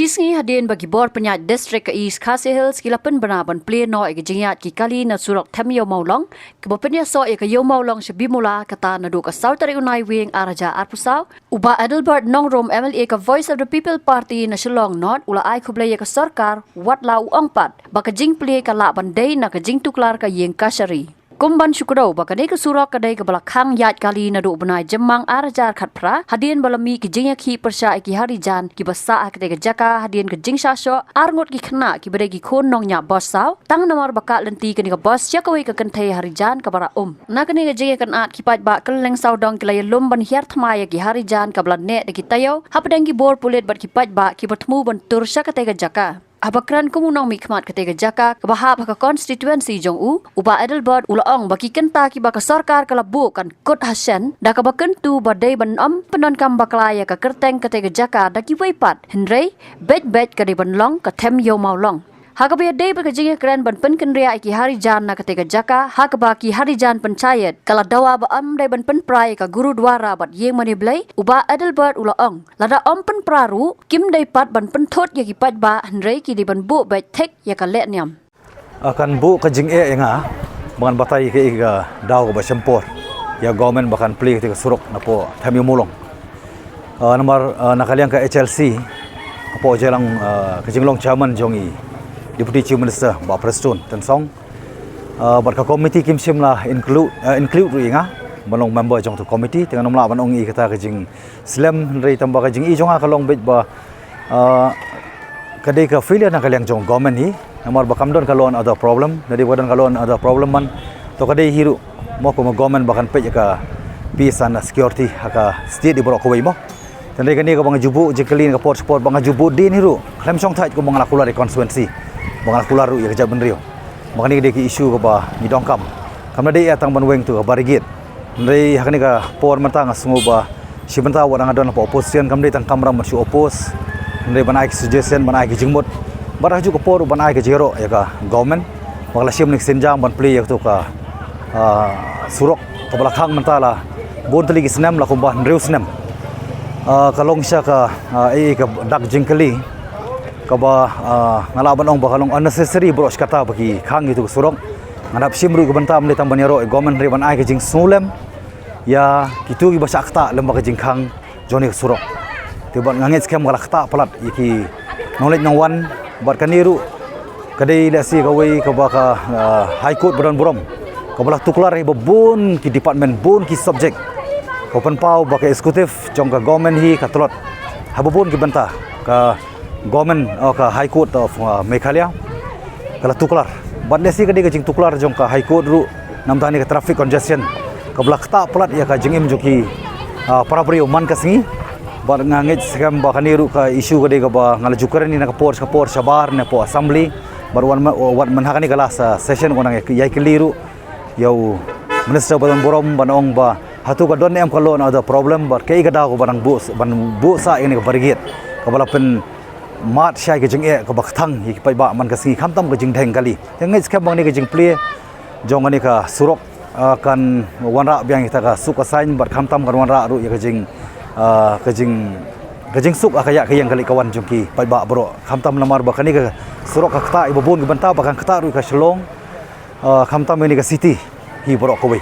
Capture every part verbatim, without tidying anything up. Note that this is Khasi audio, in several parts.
Ki sngi hadien ba ki bor pynïaid district ka East Khasi Hills ki la pynbna ban plie noh ïa ka jingïaid ki kali na surok Them Ïew Mawlong, kaba pynïasoh ïa ka Ïew Mawlong sha Bimula, kata naduh ka saw tarik u Naiwieng ar hajar arphew saw, u Bah Adelbert Nongrum, M L A ka Voice of the People Party na Shillong North, u la ai khublei ïa ka sorkar, wat la u ong pat ba ka jingplie ka lah ban dei na ka jingtuklar ka ïing kashari. Kum ban shu kdew ba kane ka surok ka dei kaba la khang ïaid kali naduh u bnai Jymmang ar hajar khatphra, hadien ba la mih ki jingïakhih pyrshah ïa ki harijan kiba sah ha katei ka jaka, hadien ka jingshah shoh ar ngut ki khynnah kiba dei ki khun nongñiah bos saw, tang namar ba kah lynti kane ka bos sha kawei ka kynthei harijan kaba rah um. Na kane ka jingïakynad, ki paidbah kylleng sawdong ki la ïalum ban hiar thma ïa ki harijan kaba la neh da ki taïew hapdeng ki bor pulit bad ki paidbah kiba thmu ban tur sha katei ka jaka. Haba kren kum u nongmihkhmat katei ka jaka kaba hap ha ka constituency jong u, u Bah Adelbert u la ong ba ki kynta kiba ka sorkar ka la buh kan kut ha shen, da kaba kyntu ba dei ban ym pyndonkam bakla ïa ka kyrteng katei ka jaka da kiwei pat, hynrei beit beit ka dei ban long ka Them Ïew Mawlong. Ha kaba ïadei bad ka jingïakren ban pynkynriah ïa ki harijan na katei ka jaka, ha kaba ki harijan pynshai ïa ka la dawa ba ym dei ban pynpra ïa ka Gurudwara bad ïing mane Blei, u Bah Adelbert u la ong, lada ym pynpra ruh, kim dei pat ban pynthut ïa ki paidbah, hynrei ki dei ban buh beit thik ïa ka lehniam. Ah, kan buh ka jingeh ïa nga ba ngan batai ïa ka, ïa ka daw kaba shim por ïa government ba kan plie ïa ka surok napoh Them Ïew Mawlong. Ah, namar, ah, na ka liang ka H L C hapoh jailang, ah, ka jinglong chairman jong i Deputy Chief Minister Bah Prestone Tynsong, ah, bad ka committee kim shym la include, ah, include ruh ïa nga ban long member jong tu committee, te ngan ym lah ban ong ïa kata ka jing slem, hynrei tang ba ka jing-i jong nga ka long beit ba, ah, ka dei ka failure na ka liang jong government hi, namar ba kam don ka law and order problem, lada ka don ka law and order problem man, to ka dei hi ruh mo kum ka government ba kan peit ïa ka peace and security ha ka state hi baroh kawei mo. Te hynrei kane kaba nga ju buh jingkylli na ka por sha ka por, ba nga ju buh dien hi ruh khlem shongthait kumba nga la kular ïa ka constituency, ba nga la kular ruh ïa ka jaitbynriew, ba kane ka dei ka issue kaba ngi donkam. Kam dei ïa tang ban weng tu ka barricade. Hynrei ha kane ka por mynta nga sngew ba shi bynta wat nga don hapoh opposition, kam dei tang kamram ban shu oppose, hynrei ban ai ki suggestion, ban ai ki jingmut, bad ha kajuh ka por ban ai ka jingïaroh ïa ka government ba ka la shim ïa ka sienjam ban plie ïa katu ka, ah, surok kaba la khang mynta la bun tylli ki snem, la kumba hynriew snem. Ah, ka long shisha ka, ah, ei ei ka dak jingkylli kaba, ah, nga lah ban ong ba ka long unnecessary baroh shi katta ba ki khang ïa katu ka surok. Ngan hap shim ruh ïa ka bynta ym dei tang ban ïaroh ïa ka government, hynrei ban ai ka jingsngewlem ïa kito kiba shah ktah lem bad ka jingkhang jong kane ka surok. Te bad nga ngeit skhem ka la ktah palat ïa ki nongleit nongwan, bad kane ruh ka dei lehse kawei kaba ka, ah, High Court ba don burom kaba la tuklar ïa ba bun ki department, bun ki subject, kaba pynpaw ba ka executive jong ka government hi ka tlot ha ba bun ki bynta. Ka government, oh, ka High Court of, uh, Meghalaya ka la tuklar. Bad lehse ka dei ka jingtuklar jong ka High Court ruh namar kane ka traffic congestion kaba la ktah palat ïa ka jingim jong ki, uh, para briew man ka sngi. Bad nga ngeit skhem ba kane ruh ka issue ka dei kaba nga la ju kren hi na ka por sha ka por shabar napoh assembly. Bad wat mynta, wat mynta ha kane ka last, uh, session kaba nga ïai kylli ruh ïa u minister ba don burom ban ong ba hato ka don ne em ka law and order problem, bad kaei ka daw kaba dang buh, ban buh sah ïa kane ka barricade kaba la pynmad shai ka jingeh kaba kthang ïa ki paidbah man ka sngi khamtam ka jingdheng kali. Te nga ngeit skhem ba kane ka jingplie jong kane ka surok, ah, kan wanrah biang ïa kata ka suk ka saiñ, bad khamtam kan wanrah ruh ïa ka jing, ah, ka jing, ka jingsuk ha ka ïa ka ïeng ka leit ka wan jong ki paidbah baroh, khamtam namar ba kane ka surok ka ktah ïa ba bun ki bynta, ba kan ktah ruh ïa ka Shillong, ah, khamtam ïa kane ka city hi baroh kawei.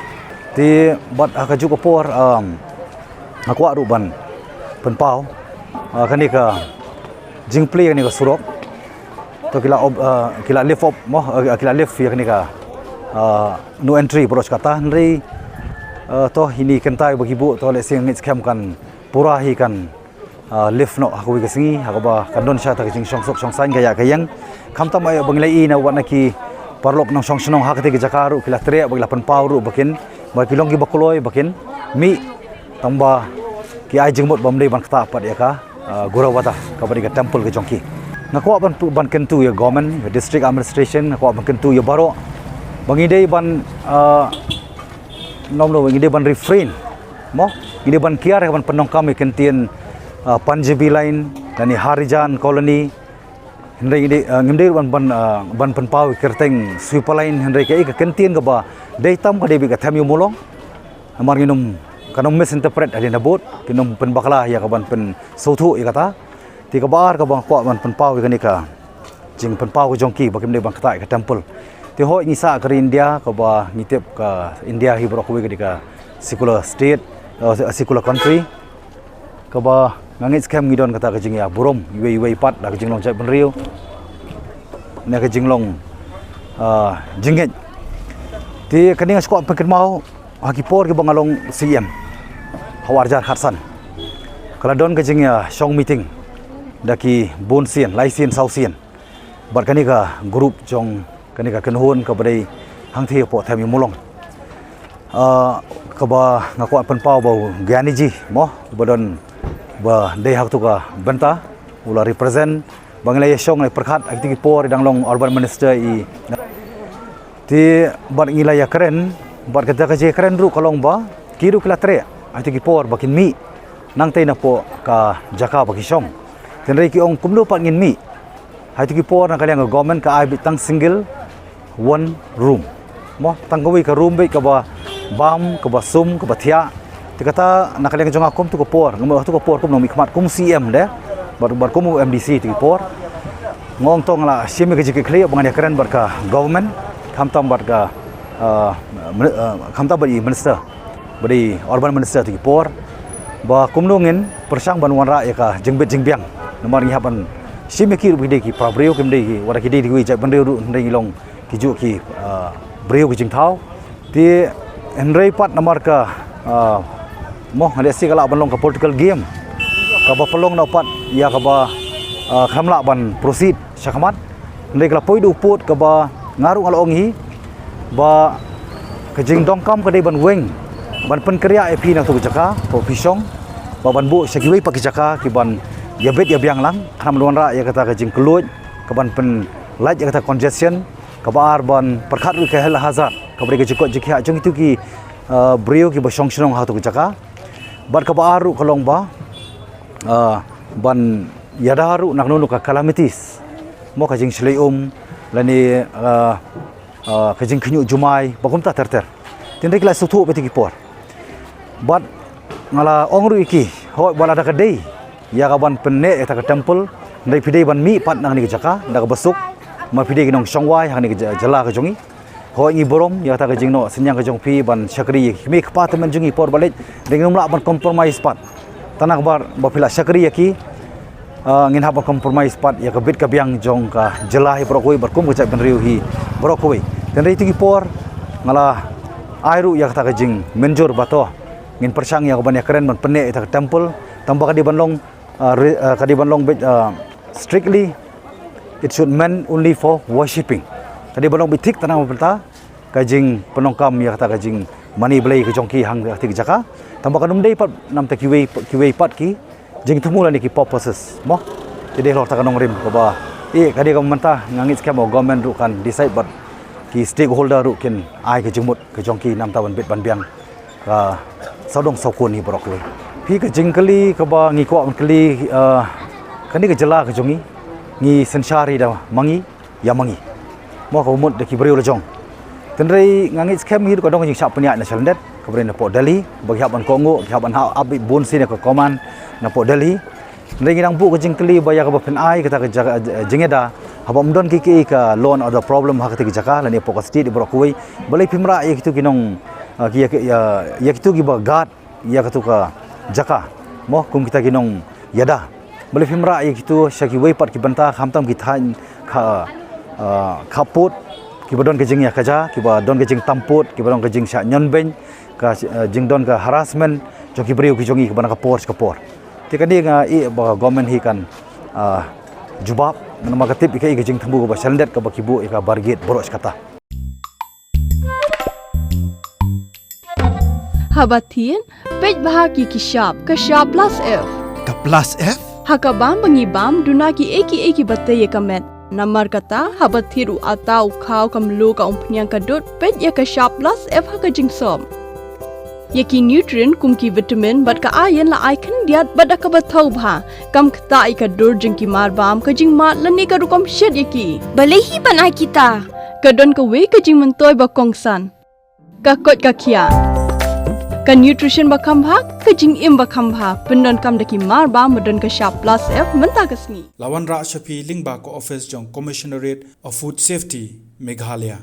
Te bad ha kajuh ka por, um, nga kwah ruh ban pynpaw, ah, kane ka jingplie kane ka surok, to ki la op-, ah, ki la lift up mo, ah, ki la lift ïa kane ka, ah, no entry baroh shi katta, hynrei, ah, to hynne kynta ba ki buh, to lehse nga ngeit skhem kan pura hi kan, ah, lift noh ha kawei ka sngi, ha kaba kan don shisha kata ka jingshongsuk shongsaiñ ka ïa ka ïeng. Khamtam ïa ba ngi la ïohi na wat na ki paralok nongshong shnong ha katei ka jaka ruh ki la treh ba ki la pynpaw ruh ba kin, ba ki long kiba kloi ba kin mih, tang ba ki ai jingmut ba ym dei ban ktah pat ïa ka, ah, Gurudwara kaba dei ka temple ka jong ki. Nga kwah ban, ban kyntu ïa government, ïa district administration, nga kwah ban kyntu ïa baroh ba ngi dei ban, ah, nom lo ngi dei ban refrain mo, ngi dei ban kiar ïa ka ban pyndonkam ïa ka kyntien, ah, Punjabi Line lane Harijan Colony. Hynrei ngi dei, ah, ngim dei ban, ban, ah, ban pynpaw ïa ka kyrteng Sweeper Line, hynrei kaei ka kyntien kaba dei tam ka dei beit ka Them Ïew Mawlong. Namar ngin ym, kan ym misinterpret hadien habud, kin ym pynbakla ïa ka ban pynsngewthuh ïa kata. Te kaba ar kaba nga kwah ban pynpaw ïa kane ka jingpynpaw ka jong ki ba kim dei ban ktah ïa ka temple. Te hooid ngi sah ka ri India kaba ngi tip ka India hi baroh kawei ka dei ka secular state, uh, secular country. Kaba nga ngeit skhem ngi don kata ka jingïaburom iwei iwei pat da ka jinglong jaitbynriew ne ka jinglong, uh, jingngeit. Te kane nga sngewkwah pynkynmaw ha ki por kiba nga long C M ha u arhajar khatsan. Ka la don ka jingïashong meeting da ki bun sien, lai sien, saw sien bad kane ka group jong kane ka kynhun kaba dei hangthie hapoh them Iewmawlong. Ah, kaba nga kwah pynpaw ba u Gyaniji mo ba don ba dei ha katu ka bynta u la represent ba ngi la ïashong ngi la pyrkhat ha kito ki por i dang long urban minister i. Te bad ngi la ïakren bad kata ka jingkren ruh ka long ba ki ruh ki la treh ha kito ki por ba kin mih nangtei napoh ka jaka ba ki shong. Tynrai ki ong kumno pat ngin mih ha kito ki por na ka liang ka government ka ai beit tang single one room mo, tang kawei ka room beit kaba bam, kaba sum, kaba thiah. Te kata na ka liang jong nga kum tu ka por nga mut tu ka por kum nongmihkhmat kum C M de bad bad kum M D C tu ki por. Nga ong to nga la shim ïa ka jingkitkhlieh ba ngan ïakren bad ka government khamtam bad ka, ah, mini- ah, khamtam bad i minister ba dei urban minister tu ki por ba kumno ngin pyrshang ban wanrah ïa ka jingbit jingbiang. Namar ngi hap ban shim ïa ki ruh ba ki dei ki para briew, kim dei ki, wat la ki dei kiwei jaitbynriew ruh hynrei ngi long ki juh ki, ah, briew ki jingthaw. Te hynrei pat namar ka, ah, mo nga lehse ka lah ban long ka political game kaba pynlong noh pat ïa kaba, ah, kam lah ban proceed shakhmat. Hynrei ka la poi da u pud kaba nga ruh nga la ong hi ba ka jingdonkam ka dei ban weng ban pynkynriah ïa phi na katu ka jaka ba phi shong ba ban buh sha kiwei pat ki jaka ki ban ïabit ïabiang lang khnang ban wanrah ïa kata ka jingkylluid ka ban pynlait ïa kata ka congestion. Kaba ar ban pyrkhat ruh ïa ka health hazard kaba dei ka jingkoit jingkhiah jong kito ki, ah, briew kiba shong shnong ha katu ka jaka. Bad kaba ar ruh ka long ba, ah, ban ïada ruh na kano kano ka calamities mo ka jingshlei um lane, ah, ah, ka jingkhynñiuh jumai ba kumta ter ter. Tynrai ki la sngewthuh beit ha kito ki por. Bad nga la ong ruh ïa ki hooid ba lada ka dei ïa ka ban pynneh ïa kata ka temple hynrei phi dei ban mih pat na kane ka jaka da kaba suk. Ma phi dei ki nongshong wai ha kane ka jylla ka jong ngi. Hooid ngi burom ïa kata ka jingnoh synñiang ka jong phi ban shakri ïa ki kmie kpa tymmen jong ngi por ba leit. Hynrei ngim lah ban compromise pat. Tang namar ba phi la shakri ïa ki, ah, ngin hap ban compromise pat ïa ka bit ka biang jong ka jylla hi baroh kawei bad kum ka jaitbynriew hi baroh kawei. Tynrai tu ki por nga la ai ruh ïa kata ka jingmynjur ba to ngin pyrshang ïa ka ban ïakren ban pynneh ïa kata ka temple tang ba ka dei ban long, ah, re- ah, ka dei ban long beit, ah, strictly it should meant only for worshipping. Ka dei ban long beit thik tang namar ba ka jingpyndonkam ïa kata ka jingmane Blei ka jong ki hangta ka jaka. Tang ba kan ym dei pat namar kiwei kiwei pat ki jingthmu lane ki purposes mo. Te dei halor kata ka nongrim kaba, eh, ka dei kaba mynta nga ngeit skhem ba government ruh kan decide bad ki stakeholder ruh kin ai ka jingmut ka jong ki namar ban bit ban biang ka sawdong sawkun hi baroh kawei. Phi ka jingkylli kaba ngi kwah ban kylli, ah, kane ka jylla ka jong ngi ngi synshar hi da ma ngi ïa ma ngi mo kaba mut da ki briew la jong. Tynrai nga ngeit skhem hi ruh ka don ka jingshah pynïaid na shalyndet kaba dei napoh Delhi ba ki hap ban kohnguh ki hap ban hap ap beit bun sien ïa ka command napoh Delhi. Hynrei ngi dang buh ka jingkylli ba ïa kaba phin ai kata ka jaka, jingïada haba ym don kiei kiei ka law and order problem ha kata ka jaka lane hapoh ka state baroh kawei. Balei phim rah ïa kito ki nong, ah, ki ïa, ïa, ïa kito kiba guard ïa katu ka jaka mo kum kita ki nongïada. Balei phim rah ïa kito sha kiwei pat ki bynta khamtam ki thaiñ kha, ah, khappud kiba don ka jingïakajia kiba don ka jingtampud kiba don ka jingshah ñion beiñ ka, ah, jingdon ka harassment jong ki briew ki jong ngi kiba na ka por sha ka por. Te kane nga ïohi ba ka government hi kan, ah, jubab namar ka tip ïa ka, ïa ka jingthmu kaba shalyndet kaba ki buh ïa ka bargate baroh shi katta. Haba thied, peit bha ki ki shap, ka shap plus F. Ka plus F? Ha ka bam ba ngi bam, duna ki ei ki ei kiba tei ïa ka met. Namar kata, haba thied u atta u khaw ka mluh ka umphniang ka dud, peit ïa ka shap plus F ha ka jingsop. Ïa ki nutrient kum ki vitamin bad ka iron la ai khyndiat bad da kaba thaw bha. Kam ktah ïa ka dur jong ki marbam, ka jingmad lane ka rukom shet ïa ki. Balei hi ban ai kita? Ka don kawei ka jingmyntoi ba kongsan. Ka koit ka khiah. Ka nutrition ba kham bha, ka jingim ba kham bha, pyndonkam da ki mar ba, ba don ka shap plus F mynta ka sngi. La wanrah sha phi lyngba ka office jong Commissionerate of Food Safety, Meghalaya.